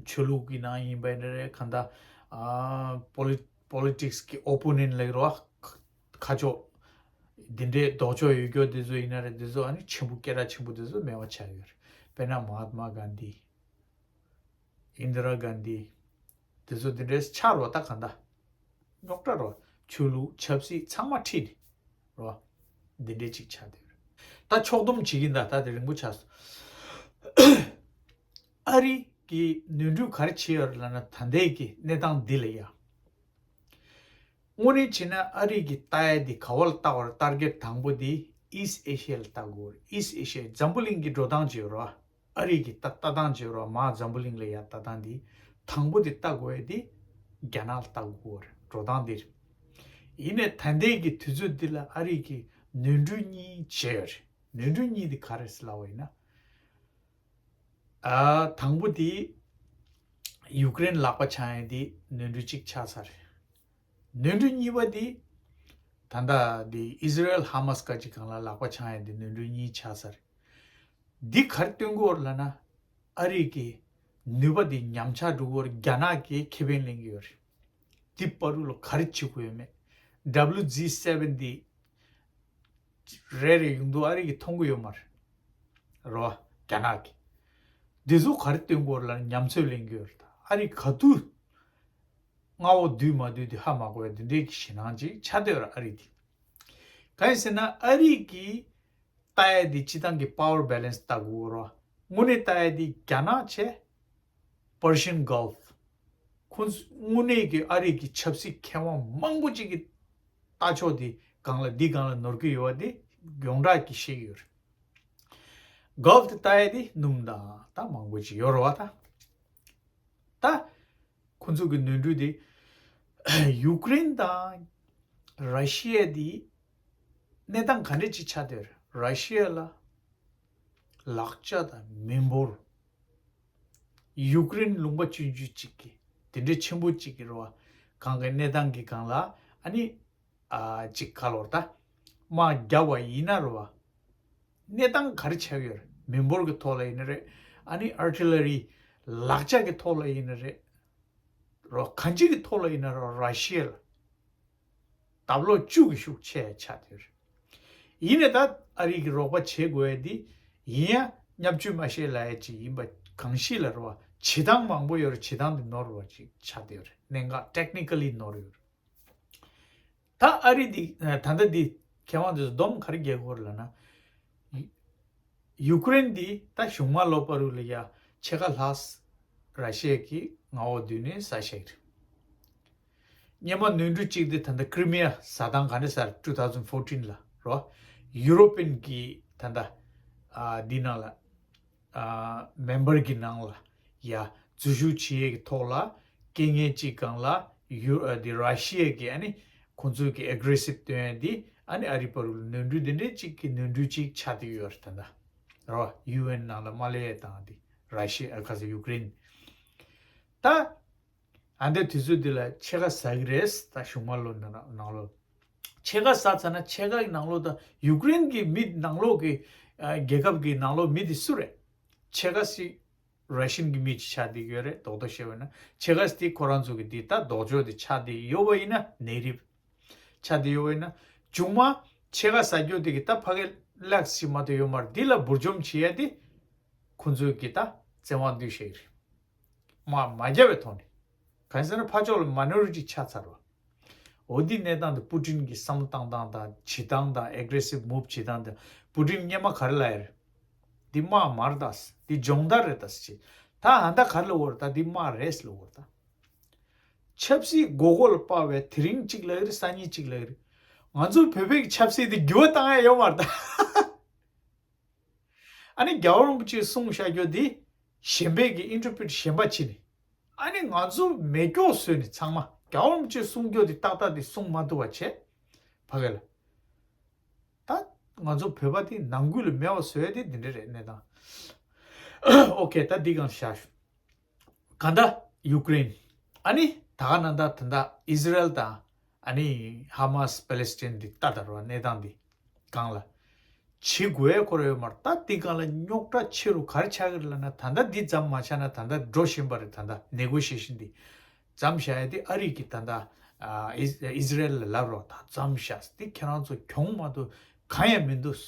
ཆོས་ལུགས་ཀྱི་ནང་ཡིན་པ་ཡིན་ན་རེད། གང་ལྟར་ཨ་པོ་ལི་པོ་ལི་ཊིག་སི་གི་ཨོ་པོ་ནེན་ཊི་ལབ་རོ། ཁ་ཕྱོགས་འདི་འདྲས་ལྡོག་ཕྱོགས་ཡོད་རྒྱུ་དེ་ཚོ་ཡིན་ན་རེད། དེ་ཚོ་ཨ་ནི་ཆེན་པོ་སྐད་གྲགས་ཆེན་པོ་དེ་ཚོ་མེད་པ་ཆགས་ཡོད་རེད། དཔེར་ན་མ་ཧཱ་ཏ་མ་གྷན་དྷི། ཨིན་དི་ར་གྷན་དྷི། དེ་ཚོ་དེ་འདྲའི་ཆགས་རོགས་ད་ག་འདྲ། རྙོག་དྲ་རོ། ཆོས་ལུགས་ཆབ་སྲིད་ཚང་མ་ཁྲིད་ནས་རོ། འདི་འདྲའི་ཅིག་ཆགས་བསྡད་ཡོད་རེད། ད་ཕྱོགས་བསྡོམས་བྱེད་ཀྱིན་ད་ད་དེ་རིང་པོ་ཆགས་སོང་། ཨ་རི་གིས་ནོར་འཁྲུལ་ག་རེ་བྱས་ཡོད་རེད་ལབ་ན་ད་ལྟའི་གི་གནས་སྟངས་འདི་ལ་ཡ། དངོས་གནས་བྱས་ན་ཨ་རི་གིས་ལྟ་ཡ་འདི་ག་བ་ལ་ལྟ་བར་ཊར་གེཊ་དང་པོ་འདི་ཨིསཊ་ཨེ་ཤི་ཡ་ལ་ལྟ་དགོས་རེད། ཨིསཊ་ཨེ་ཤི་ཡ་འཛམ་བུ་གླིང་གི་འགྲོ་སྟངས་བྱས་རོ། ཨ་རི་གི་ལྟ་ལྟ་སྟངས་བྱས་རོགས་མ་འཛམ་བུ་གླིང་ལ་ཡ་ལྟ་སྟངས་འདི་དང་པོ་དེ་ལྟ་དགོས་ཡ་དེ་རྒྱ་ནག་ལ་ལྟ་དགོས་རེད། འགྲོ་སྟངས་འདི་རེད། ཡིན་ནའི་ད་ལྟའི་གི་དུས་ཚོད་འདི་ལ་ཨ་རི་གི་ནོར་འཁྲུལ་གཉིས་བྱས་ཡོད་རེད། ནོར་འཁྲུལ་གཉིས་དེ་ག་རེ་ཟེར་ལབ་པ་ཡིན་ན། ཨ་དང་པོ་དེ་ཡུཀ་རེན་ལག་པ་འཆང་ཡ་དེ་ནོར་འཁྲུལ་གཅིག་ཆགས་ཚར་རེད། ནོར་འཁྲུལ་གཉིས་པ་དེ་ད་ལྟ་དེ་ཨི་ཟི་རེལ་ཧ་མ་སི་ཁ་ཅིག་སྒང་ལ་ལག་པ་འཆང་ཡ་དེ་ནོར་འཁྲུལ་གཉིས་ཆགས་ཚར་རེད། འདི་ག་རེ་སྟོན་གྱི་ཡོད་རེད་ལབ་ན། ཨ་རི་གི་ནུས་པ་འདི་ཉམས་ཆག་འགྲོ་གི་ཡོད་རེད། རྒྱ་ནག་གིས་ཁེ་ཕན་ལེན་གྱི་ཡོད་རེད། འདི་བར་དུ་ལ་ག་རེ་བྱེད་དགོས་ཡོད་མེད། ཌབ་ལིའུ་ཇི་སེ་བེན་འདི་རེ་རེ་ཡོང་དུས་ཨ་རི་གིས་མཐོང་གི་ཡོད་མ་རེད། རོ། རྒྱ་ནག་གིས། འདི་ཚོ་ག་རེ་སྟོན་གྱི་ཡོད་རེད་ལབ་ན་ཉམས་ཚོད་ལེན་གྱི་ཡོད་རེད། ཨ་རི་ག་དུས་མངའ་འོག་བསྡུས་མ་བསྡུས་དེ་ཧ་མ་གོ་བའི་འདི་འདྲའི་གི་ཞེད་སྣང་ཅིག་ཆགས་བསྡད་ཡོད་རེད་ཨ་རི་འདི། གང་ཡིན་ཟེར་ན་ཨ་རི་གིས་ལྟ་ཡ་དེ་སྤྱི་བཏང་གི་པ་ཝར་བེ་ལན་སི་ལྟ་དགོས་རོ། དངོས་གནས་ལྟ་ཡ་དེ་རྒྱ་ནག་བྱས། པར་ཤན་གལཕ། ཁོང་ཚོ་དངོས་གནས་ཀྱི་ཨ་རི་གི་ཆབ་སྲིད་མཁས་དབང་མང་པོ་ཅིག་གི་ལྟ་ཕྱོགས་དེ་སྒང་ལ་འདི་སྒང་ལ་ནོར་གྱི་ཡོད་པ་དེ་ཡོངས་གྲགས་ཀྱིས་ཤེས་ཀྱི་ཡོད་རེད། གལཕ་དེ་ལྟ་ཡ་དེ་སྣུམ་དང་ད་མང་པོ་ཅིག་ཡོད་རེད་བ་ད། ད། ཁོང་ཚོ་གི་ནོར་འཁྲུལ་དེ། ཡུཀ་རེན་དང་ར་ཤི་ཡ་དེ་གནས་སྟངས་ག་འདྲ་ཅིག་ཆགས་བསྡད་རེད། ར་ཤི་ཡ་ལ་ལག་ཆ་དང་མི་འབོར། ཡུཀ་རེན་ལུང་པ་ཆུང་ཆུང་ཅིག་གི་དེ་འདྲའི་ཆེན་པོ་ཅིག་གི་རེད་བ། གང་གི་གནས་སྟངས་ཀྱི་སྒང་ལ་ཨ་ནི། ཨ་ཅིག་ག་ལོར་ད། དམག་རྒྱག་པ་ཡིན་ན་རེད་བ། གནས་སྟངས་ག་རེ་ཆགས་ཡོད་རེད། མི་འབོར་གྱི་ཐོག་ལ་ཡིན་ན་རེད། ཨ་ནི་ཨར་ཊི་ལ་རི། ལག་ཆ་གི་ཐོག་ལ་ཡིན་ན་རེད། རོ་གང་ཅི་གི་ཐོག་ལ་ཡིན་ན་རོ་ར་ཤི་ཡ་ལ། དཔེ་ལོ་བཅུ་གི་ཤུགས་ཆེ་ཆགས་བསྡད་ཡོད་རེད། ཡིན་ནའི་ད་ཨ་རི་གི་རོགས་པ་བྱེད་དགོས་ཡ་འདི་ཡིན་ཡང་བརྙས་བཅོས་མ་བྱེད་ལབ་ཡ་ཅིག་ཡིན་པ་གང་ཞིག་ལ་རོ་བ་བྱེད་སྟངས་མང་པོ་ཡོད་རེད། བྱེད་སྟངས་འདི་ནོར་བ་ཅིག་ཆགས་བསྡད་ཡོད་རེད། གནད་འགག་ཊེག་ནི་ཀ་ལི་ནོར་ཡོད་རེད། ད་ཨ་རི་འདི་ད་ལྟ་འདི་མཁས་དབང་འདི་ཚོ་སྡོམ་ག་རེ་རྒྱག་གི་ཡོད་རེད་ལབ་ན། ཡུཀ་རེན་འདི་ད་གཞུང་དམག་ལོག་པ་རུ་ལ་ཡ་ཕྱེད་ཀ་ལྷག་ར་ཤི་ཡ་གི་མངའ་འོག་བསྡུས་ནས་ཟ་བཞག་གི་རེད། སྔོན་མ་ནོར་འཁྲུལ་གཅིག་དེ་ད་ལྟ་ཀྲི་མི་ཡ་ཟ་སྟངས་ག་འདྲ་ཟ་རེད། ཊུ་ཐའུ་ཛེན་ཕོར་ཊིན་ལ་རོ། ཡུ་རོ་པན་གི་ད་ལྟ་ཨ་འདི་ནང་ལ། ཨ་མེམ་བར་གྱི་ནང་ལ་ཡ་འཛུལ་ཞུགས་བྱེད་ཡས་ཀྱི་ཐོག་ལ་རྐྱེན་ངན་གཅིག་སྒང་ལ་ཡུ་ཨ་དེ་ར་ཤི་ཡ་གི་ཨ་ནི་ཁོང་ཚོའི་གི་ཨེག་རེ་སིབ་སྟོན་ཡས་དེ་ཨ་ནི་ཨ་རི་བར་ལ་ནོར་འཁྲུལ་དེ་འདྲའི་གཅིག་གི་ནོར་འཁྲུལ་གཅིག་ཆགས་བསྡད་ཡོད་རེད། ད་ལྟ་རོ་ཡུ་ཨེན་ནང་ལ་མ་སླེབས་ཡས་དང་དེ་ར་ཤི་ཡ་ཨ་ཁ་ས་ཡུཀ་རེན་ད། ཨ་འདྲ་དུས་ཚོད་འདི་ལ་ཕྱེད་ཀ་ཟ་གི་རེད། ད་གཞུང་དམག་ལོག་ནང་ནང་ལོགས་ཕྱེད་ཀ་ཟ་ཚར་ན་ཕྱེད་ཀ་གི་ནང་ལོགས་ད་ཡུཀ་རེན་གྱི་མི་ནང་ལོགས་ཀྱི་ཨ་རྒྱལ་ཁབ་ཀྱི་ནང་ལོགས་མི་དེ་སུ་རེད། ཕྱེད་ཀ་ཞིག་ར་ཤན་གྱི་མི་ཅིག་ཆགས་བསྡད་ཡོད་རེད། རྡོག་རྡོག་བཤད་པ་ན་ཕྱེད་ཀ་ཞིག་དེ་ཁོ་རང་ཚོ་གི་དེ་ད་ལྡོག་ཕྱོགས་དེ་ཆགས་བསྡད་ཡོད་པ་ཡིན་ན་ནེ་རེད། ཆགས་བསྡད་ཡོད་པ་ཡིན་ན་མཇུག་མ་ཕྱེད་ཀ་ཟ་རྒྱུ་དེ་གི་ད་ཕ་གི་ལེགས་ཞིག་མ་གཏོགས་ཡོད་མ་རེད། འདི་ལ་འབུར་འཇོམས་བྱེད་ཡ་དེ་ཁོ་ཚོའི་གི་ད་བཙན་དབང་འདུས་བྱས་རེད། དམག་མ་རྒྱབ་པའི་ཐོག་ནས། གང་ཡིན་ཟེར་ན་ཕར་ཕྱོགས་ལ་མ་ནོར་ཅིག་ཆགས་ཚར་བ། འོ་འདི་གནས་སྟངས་འདི་པུ་ཏིན་གྱི་བསམ་བློ་བཏང་སྟངས་དང་བྱེད་སྟངས་དང་ཨེག་རེ་སིབ་མུབ་བྱེད་སྟངས་དང་པུ་ཏིན་སྔོན་མ་ག་རེ་ལབ་ཡ་རེད། འདི་དམག་མ་རེད་ད། འདི་སྦྱོང་བརྡར་རེད་ད་ཟེར། ད་ཧ་ད་ག་རེ་ལབ་ཡོད་རེད། ད་འདི་དམག་རེད་ཟེར་ལབ་ཡོད་རེད་ད། ཆབ་སྲིད་མགོ་སྐོར་ལ་སྤར་བའི་དེ་རིང་གཅིག་ལབ་ཀྱི་རེད། སང་ཉིན་གཅིག་ལབ་ཀྱི་རེད། ང་ཚོ་བོད་པའི་ཆབ་སྲིད་འདི་འགྱུར་བ་བཏང་ཡ་ཡོད་མ་རེད་ད། ཨ་ནི་རྒྱལ་བ་རིན་པོ་ཆེས་གསུངས་བཞག་རྒྱུ་འདི་གཞན་པས་ཀྱི་ཨིན་ཊར་པི་རི་ཊི་གཞན་པ་བྱས་ནས་ཨ་ནི་ང་ཚོ་མེ་སྒྱོགས་བཟོས་ནས་ཚང་མ་རྒྱལ་བ་རིན་པོ་ཆེས་གསུང་རྒྱུ་འདི་ཏག་ཏག་འདི་གསུང་མ་ཐུབ་པ་བྱས། ཕ་གི་ལ་ད་ ང་ཚོ་བོད་པ་དེ་ནང་ཁུལ་ལ་མེད་པ་བཟོ་ཡ་དེ་འདི་འདྲ་རེད་གནས་སྟངས། ཨོ་ཁེ། ད་འདི་གང་བཞག་ཞུ། གང་ལྟར་ཡུཀ་རེན། ཨ་ནི་ད་ག་ནང་ད་ད་ད་ཨི་ཟི་རེལ་དང་ཨ་ནི་ཧ་མ་སི་པེ་ལེ་སི་ཐན་འདི་ལྟ་ད་རོ་གནས་སྟངས་འདི་གང་ལ། བྱེད་དགོས་ཁོ་ར་ཡོད་མ་རེད། ད་འདི་གང་ལ་རྙོག་དྲ་ཆེ་རུ་ག་རེ་ཆགས་ཀྱི་རེད་ལབ་ན། ད་ལྟ་འདི་ཙམ་མ་ཆགས་ན་ད་ལྟ་འགྲོ་བཞིན་པ་རེད། ད་ལྟ་ནེ་གོ་ཤི་ཡེ་ཤན་འདི་ཙམ་བཞག་ཡ་དེ་ཨ་རི་གི་ད་ལྟ་ཨ་ཨི་ཨི་ཟི་རེལ་ལ་ལབ་རོགས། ད་ཙམ་བཞག་དེ་ཁྱེད་རང་ཚོ་གྱོང་མ་གཏོགས་གང་ཡང་མི་འདུག་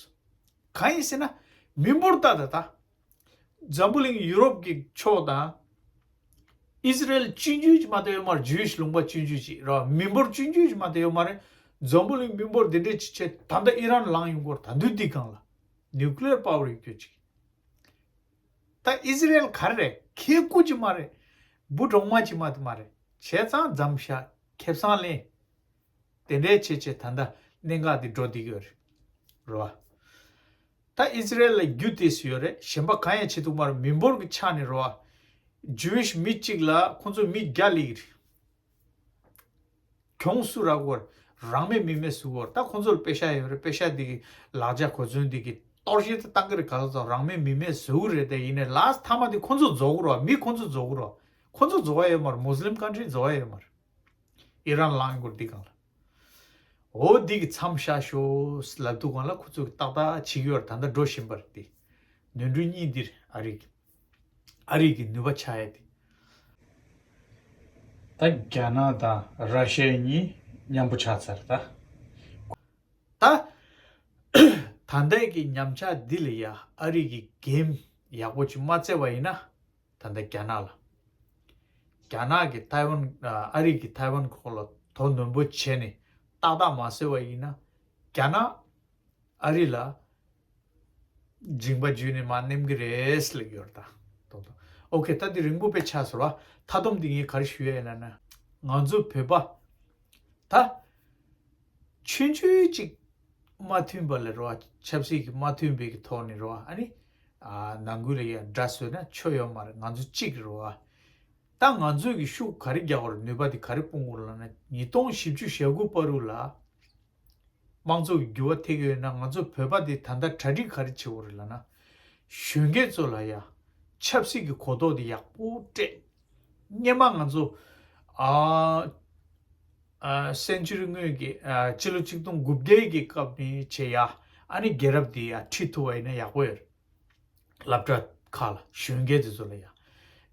གང་ཡིན་ཟེར་ན་མི་འབོར་ལྟ་ད་ད། འཛམ་བུ་གླིང་ཡུ་རོབ་ཀྱི་ཕྱོགས་དང་། ཨི་ཟི་རེལ་ཆུང་ཆུང་ཅིག་མ་གཏོགས་ཡོད་མ་རེད། ཇུ་ཝིཤ་ལུང་པ་ཆུང་ཆུང་ཅིག་རེད་བ། མི་འབོར་ཆུང་ཆུང་ཅིག་མ་གཏོགས་ཡོད་མ་རེད། འཛམ་བུ་གླིང་མི་འབོར་འདི་འདྲས་ཅིག་བྱས་ད་ལྟ་ཨི་རན་ལངས་ཡོང་གི་རེད། ད་དུང་འདི་སྒང་ལ་ནིའུ་ཀི་ལི་ཡར་པ་ཝར་ཡོད་རྒྱུ་ཅིག་ད་ཨི་ཟི་རེལ་ག་རེ་རེད། ཁེ་ཀུ་ཅིག་མ་རེད། འབུ་གྲོག་མ་ཅིག་མ་གཏོགས་མ་རེད། བྱས་ཙང་འཛམ་ཤ་ཁེ་བཟང་ལེན། དེ་འདྲའི་བྱས་བྱས་ད་ལྟ་གནད་འགག་འདི་འགྲོ་བསྡད་ཀྱི་ཡོད་རེད། རེད་བ། ད་ཨི་ཟི་རེལ་ལ་རྒྱུ་དེ་སུ་ཡོད་རེད། གཞན་པ་གང་ཡང་བྱེད་ཐུབ་མ་རེད། མི་འབོར་གྱི་ཆ་ནས་རེད་བ། ཇུ་ཝིཤ་མི་གཅིག་ལ་ཁོང་ཚོ་མི་བརྒྱ་སླེབས་ཀྱི་རེད། གྱོང་སུ་རག་གི་ཡོད་རེད། རང་མེད་མི་མེད་བཟོ་གི་ཡོད་རེད། ད་ཁོང་ཚོ་ལ་པེ་ཤ་ཡོད་རེད། པེ་ཤ་འདི་གི་ལག་ཆ་གོ་མཚོན་འདི་གི་གཏོར་བཤིག་དེ་བཏང་གི་རེད། ག་ལ་ཚོ་རང་མེད་མི་མེད་བཟོ་གི་རེད། དེ་ཡིན་ནའི་ལཱ་སི་མཐའ་མ་དེ་ཁོང་ཚོ་རྫོགས་གི་རེད་བ། མི་ཁོང་ཚོ་རྫོགས་གི་རེད་བ། ཁོང་ཚོ་རྫོགས་ཡ་ཡོད་མ་རེད། མུ་སི་ལིམ་ཀན་ཊི་རི་རྫོགས་ཡ་ཡོད་མ་རེད། ཨི་རན་ལངས་དགོས་འདི་སྒང་ལ། འོ་འདི་གི་མཚམས་བཞག་ཤོག་ལབ་དུས་སྒང་ལ་ཁོ་ཚོས་ཏག་ཏག་བྱེད་ཀྱི་ཡོད་རེད། ད་ལྟ་འགྲོ་བཞིན་པ་རེད། དེ་ནོར་འཁྲུལ་གཉིས་འདིར་ཨ་རི་གི་ཨ་རི་གི་ནུས་པ་ཆག་ཡ་དེ། ད་རྒྱ་ནག་དང་ར་ཤི་ཡ་གཉིས་མཉམ་པོ་ཆགས་ཚར་ད། ད་ད་ལྟའི་གི་ཉམས་ཆག་འདི་ལ་ཡ་ཨ་རི་གི་འགན་ཡག་པོ་ཅིག་མ་བཙལ་བ་ཡིན་ན། ད་ལྟ་རྒྱ་ནག་ལ། རྒྱ་ནག་གིས་ཐའེ་ཝན། ཨ་རི་གིས་ཐའེ་ཝན་ཁོག་ལ་དོ་ནན་པོ་བྱས་ནས་ཏག་ཏག་མ་བཟོས་པ་ཡིན་ན། རྒྱ་ནག་ཨ་རི་ལ་མཇིང་པ་འཇུས་ནས་མར་མནན་གྱི་རེད་ཟེར་ལབ་ཀྱི་ཡོད་རེད་ད། ཏོག་ཏོག་ཨོ་ཁེ། ད་འདི་རིང་པོ་དཔེ་ཆགས་སོང་བ། མཐའ་སྡོམ་འདི་ངས་ག་རེ་ཞུ་ཡ་ཡིན་ལབ་ན། ང་ཚོ་བོད་པ་ད་ཆུང་ཆུང་ཅིག་མ་མཐུན་པ་ལ་རེད་བ། ཆབ་སྲིད་ཀྱི་མ་མཐུན་པའི་གི་ཐོག་ནས་རེད་བ། ཨ་ནི་ཨ་ནང་ཁུལ་ལ་ཡ་དགྲ་བཟོས་ན་ཆོ་ཡོད་མ་རེད། ང་ཚོ་གཅིག་རེད་བ། ད་ང་ཚོས་ཀྱི་ཤུགས་ག་རེ་རྒྱག་དགོས་རེད། ནུས་པ་དེ་ག་རེ་སྤུངས་དགོས་རེད་ལབ་ན། ཉིས་སྟོང་བཞི་བཅུ་ཞེ་དགུ་བར་དུ་ལ་དམངས་གཙོ་གི་འགྱུར་བ་ཐེབས་ཀྱི་ཡོད་ན། ང་ཚོ་བོད་པ་དེ་ད་ལྟ་གྲ་སྒྲིག་ག་རེ་བྱེད་དགོས་རེད་ལབ་ན། གཞོན་སྐྱེས་ཚོ་ལ་ཡ་ཆབ་སྲིད་ཀྱི་གོ་རྟོགས་དེ་ཡག་པོ་སྤྲད། སྔོན་མ་ང་ཚོ་ཨ་ཨ་སེན་ཅུ་རི་སྔོན་གྱི་ཨ་སྤྱི་ལོ་ཆིག་སྟོང་དགུ་བརྒྱ་གི་སྐབས་ནས་བྱས་ཡ། ཨ་ནི་རྒྱལ་རབས་དེ་ཡ་ཁྲིད་ཐུབ་པ་ཡིན་ན་ཡག་པོ་ཡོད་རེད། སློབ་གྲྭ་ཁག་ལ་གཞོན་སྐྱེས་དེ་ཚོ་ལ་ཡང་།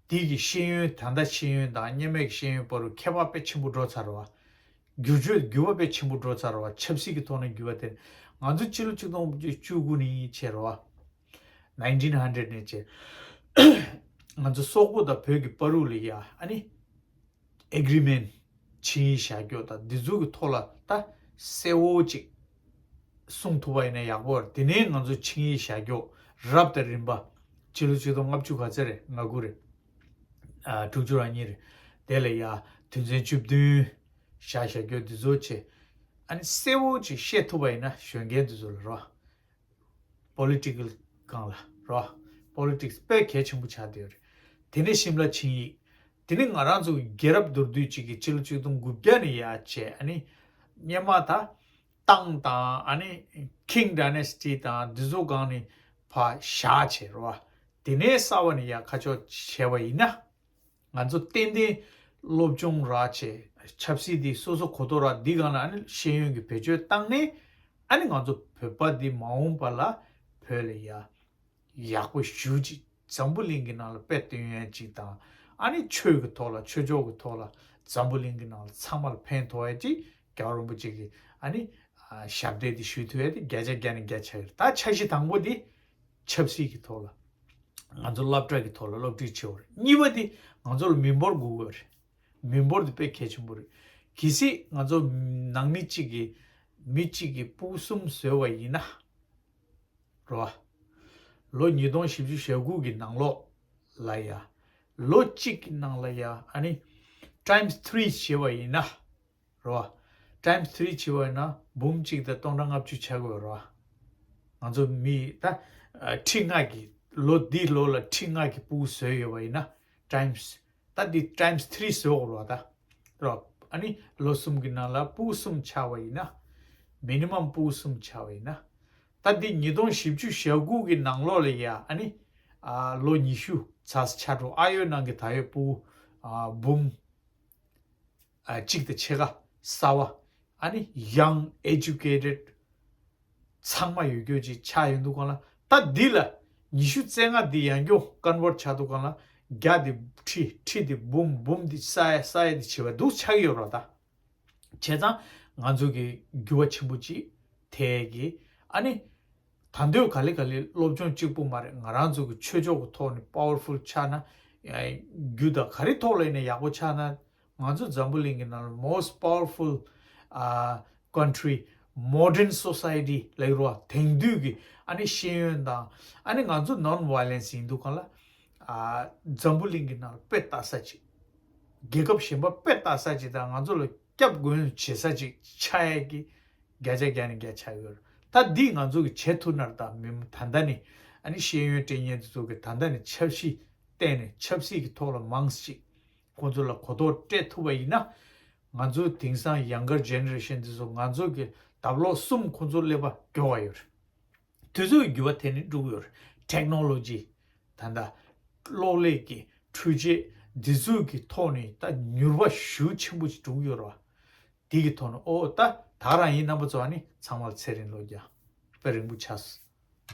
དེ་གི་ཤེས་ཡོན། ད་ལྟ་ཤེས་ཡོན་དང་སྔོན་མའི་ཤེས་ཡོན་བར་དུ་ཁྱད་པར་དཔེ་ཆེན་པོ་འགྲོ་ཚར་བ། འགྱུར་བཅོས་འགྱུར་བ་དཔེ་ཆེན་པོ་འགྲོ་ཚར་བ། ཆབ་སྲིད་ཀྱི་ཐོག་ནས་འགྱུར་བ་དེ། ང་ཚོ་སྤྱི་ལོ་ཆིག་སྟོང་དགུ་བརྒྱ་བཅུ་དགུ་ནས་བྱས་རེད་བ། ནའིན་ཊིན་ཧན་ཌེ་རེཌ་ནས་བྱས། ང་ཚོ་སོག་པོ་དང་བོད་ཀྱི་བར་དུ་ལ་ཡ་ཨ་ནི། ཨེ་གྷི་རི་མེན་ཆིངས་ཡིག་བཞག་རྒྱུ་དང་འདི་ཚོ་གི་ཐོག་ལ་ད་གསལ་བོ་ཅིག་གསུང་ཐུབ་པ་ཡིན་ན་ཡག་པོ་རེད། དེ་ནས་ང་ཚོ་ཆིངས་ཡིག་བཞག་རྒྱུ་རབ་དང་རིམ་པ། སྤྱི་ལོ་ཆིག་སྟོང་ལྔ་བཅུ་ག་ཚོད་རེད། ང་དགུ་རེད། ཨ་དྲུག་ཅུ་རེ་གཉིས་རེད། དེ་ལ་ཡ་དོན་ཚན་བཅུ་བདུན་བཞག་བཞག་རྒྱུ་འདི་ཚོ་བྱས། ཨ་ནི་གསལ་བོ་ཅིག་བཤད་ཐུབ་པ་ཡིན་ན་གཞོན་སྐྱེས་འདི་ཚོ་ལ་རོ། པོ་ལི་ཊི་ཀལ་སྒང་ལ་རོ། པོ་ལི་ཊིག་སི་དཔེ་གལ་ཆེན་པོ་ཆགས་བསྡད་ཡོད་རེད། དེ་ནས་ཤིམ་ལ་ཆིངས་ཡིག་དེ་ནས་ང་རང་ཚོ་རྒྱལ་རབས་མདོར་བསྡུས་གཅིག་གི་སྤྱི་ལོ་ཆིག་སྟོང་དགུ་བརྒྱ་ནས་ཡར་བྱས། ཨ་ནི་སྔོན་མ་ད་ཏང་དང་ཨ་ནི་ཀིང་ཌའི་ནེ་སི་ཊི་དང་འདི་ཚོ་སྒང་ནས་ཕར་བཞག་བྱས་རོ། དེ་ནས་གསར་པ་ནས་ཡར་ཁ་ཕྱོགས་བྱས་པ་ཡིན་ན། ང་ཚོ་ཏན་ཏན་སློབ་སྦྱོང་རག་བྱས། ཆབ་སྲིད་འདི་སོ་སོ་གོ་རྟོགས་རག་འདི་སྒང་ལ་ཨ་ནི་ཤེས་ཡོན་གྱི་བེད་སྤྱོད་བཏང་ནས། ཨ་ནི་ང་ཚོ་བོད་པ་འདི་མ་འོངས་པ་ལ་བོད་ལ་ཡ་ཡག་པོ་ཞེ་ཅིག་འཛམ་བུ་གླིང་གི་ནང་ལ་དཔེ་སྟོན་ཡ་ཅིག་དང་། ཨ་ནི་ཆོས་ཀྱི་ཐོག་ལ་ཆོས་ཕྱོགས་ཀྱི་ཐོག་ལ་འཛམ་བུ་གླིང་གི་ནང་ལ་ཚང་མ་ལ་ཕན་ཐོགས་ཡ་ཅིག་རྒྱལ་བ་རིན་པོ་ཆེ་གི་ཨ་ནི་ཞབས་བརྟན་འདི་ཞུ་ཐུབ་ཡ་དེ་བརྒྱ་ཆ་བརྒྱ་ནས་བརྒྱ་ཆགས་ཀྱི་རེད། ད་འཆར་གཞི་དང་པོ་འདི་ཆབ་སྲིད་ཀྱི་ཐོག་ལ། ང་ཚོ་སློབ་གྲྭ་གི་ཐོག་ལ་སློབ་ཁྲིད་བྱེད་དགོས་རེད། གཉིས་པ་དེ་ང་ཚོ་ལ་མི་འབོར་དགོས་ཀྱི་རེད། མི་འབོར་དེ་དཔེ་གལ་ཆེན་པོ་རེད། གལ་སྲིད་ང་ཚོ་ནང་མི་གཅིག་གིས་མི་གཅིག་གི་ཕྲུ་གུ་གསུམ་བཟོས་པ་ཡིན་ན་རོ། ལོ་ཉིས་སྟོང་བཞི་བཅུ་ཞེ་དགུ་གི་ནང་ལོགས་ལ་ཡ། ལོ་གཅིག་གི་ནང་ལ་ཡ་ཨ་ནི་ཊའིམ་སི་ཐི་རི་བྱས་པ་ཡིན་ན། རེད་བ། ཊའིམ་སི་ཐི་རི་བྱས་པ་ཡིན་ན་འབུམ་གཅིག་དང་སྟོང་ཕྲག་ལྔ་བཅུ་ཆགས་ཀྱི་ཡོད་རེད་བ། ང་ཚོ་མི་ད་ཁྲི་ལྔ་གི་ལོ་འདིའི་ལོ་ལ་ཁྲི་ལྔ་གི་ཕྲུ་གུ་བཟོས་ཡོད་པ་ཡིན་ན། ཊའིམ་སི་ད་འདི་ཊའིམ་སི་ཐི་རི་བཟོ་དགོས་རེད་བ་ད། རེད་བ། ཨ་ནི་ལོ་གསུམ་གྱི་ནང་ལ་ཕྲུ་གུ་གསུམ་ཆགས་པ་ཡིན་ན། མི་ནི་མམ་ཕྲུ་གུ་གསུམ་ཆགས་པ་ཡིན་ན། ད་འདི་ཉིས་སྟོང་བཞི་བཅུ་ཞེ་དགུ་གི་ནང་ལོགས་ལ་ཡ་ཨ་ནི་ཨ་ལོ་ཉི་ཤུ་ཚར་ཆགས་འགྲོ། ཨ་ཡོད་ནང་གི་ད་ཡོད་ཕྲུ་གུ་ཨ་འབུམ་ཨ་གཅིག་དང་ཕྱེད་ཀ་གསར་བ། ཨ་ནི་young educated ཚང་མ་ཡོད་རྒྱུ་ཅིག་ཆགས་ཡོང་དུས་སྒང་ལ། ད་འདི་ལ་ཉི་ཤུ་རྩ་ལྔ་འདི་ཡང་སྐྱོ་convert ཆགས་དུས་སྒང་ལ། བརྒྱ་འདི་ཁྲི། ཁྲི་འདི་འབུམ། འབུམ་འདི་ས་ཡ། ས་ཡ་འདི་བྱེ་བ་འདུག་ཆགས་ཀྱི་ཡོད་རེད་ད། བྱས་ཙང་ང་ཚོ་གི་འགྱུར་བ་ཆེན་པོ་ཅིག་ཐེབས་ཀྱི། ཨ་ནི་ད་འདོད་ག་ལེ་ག་ལེ་སློབ་སྦྱོང་གཅིག་པུ་མ་རེད། ང་རང་ཚོ་གི་ཆོས་ཕྱོགས་ཀྱི་ཐོག་ནས་powerful ཆགས་ན། ཡ་རྒྱུ་དང་ག་རེ་ཐོག་ལ་ཡིན་ན་ཡག་པོ་ཆགས་ན། ང་ཚོ་འཛམ་བུ་གླིང་གི་ནང་ལ་most powerful ཨ་country, modern society ལབ་རོ། དེང་དུས་ཀྱི་ཨ་ནི་ཤེས་ཡོན་དང་། ཨ་ནི་ང་ཚོ་non violence ཡིན་དུས་སྒང་ལ། ཨ་འཛམ་བུ་གླིང་གི་ནང་ལ་དཔེ་ལྟ་ས་ཅིག་རྒྱལ་ཁབ་གཞན་པ་དཔེ་ལྟ་ས་ཅིག་དང་། ང་ཚོ་ལ་སྐྱབས་མགོན་བྱེད་ས་ཅིག་ཆགས་ཡས་ཀྱི་བརྒྱ་ཆ་བརྒྱ་ནས་བརྒྱ་ཆགས་ཡོད་རེད། ད་འདི་ང་ཚོ་གིས་བྱེད་ཐུབ་ན་རེད། ད་མི་མང་ད་ལྟ་ནས་ཨ་ནི་ཤེས་ཡོན་སྤྲད་མཁན་དེ་ཚོ་གིས་ད་ལྟ་ནས་འཆར་གཞི་བཏིང་ནས་ཆབ་སྲིད་ཀྱི་ཐོག་ལ་མང་ཙམ་ཅིག་ཁོང་ཚོ་ལ་གོ་རྟོགས་སྤྲད་ཐུབ་པ་ཡིན་ན། ང་ཚོ་དེང་སང་younger generation དེ་ཚོ་ང་ཚོ་གི་ལྡབ་ལོག་གསུམ་ཁོང་ཚོ་སླེབས་པ་མགྱོགས་པ་ཡོད་རེད། དུས་ཚོད་འགྱུར་བ་དེ་ནི་འགྲོ་གི་ཡོད་རེད། Technology ད་ལྟ་གློག་ཀླད་ཀྱི་འཕྲུལ་ཆས་འདི་ཚོ་གི་ཐོག་ནས་ད་མྱུར་བ་ཞེ་པོ་ཆེན་པོ་ཞིག་འགྲོ་གི་ཡོད་རེད་བ། དེ་གི་ཐོག་ནས་ཨོ་ད་ད་རང་ཡིན་རྣམ་པ་ཚོ་ཨ་ནི་ཚང་མ་ལ་ཚེ་རིང་ལོ་བརྒྱ་དཔེ་རིང་པོ་ཆགས།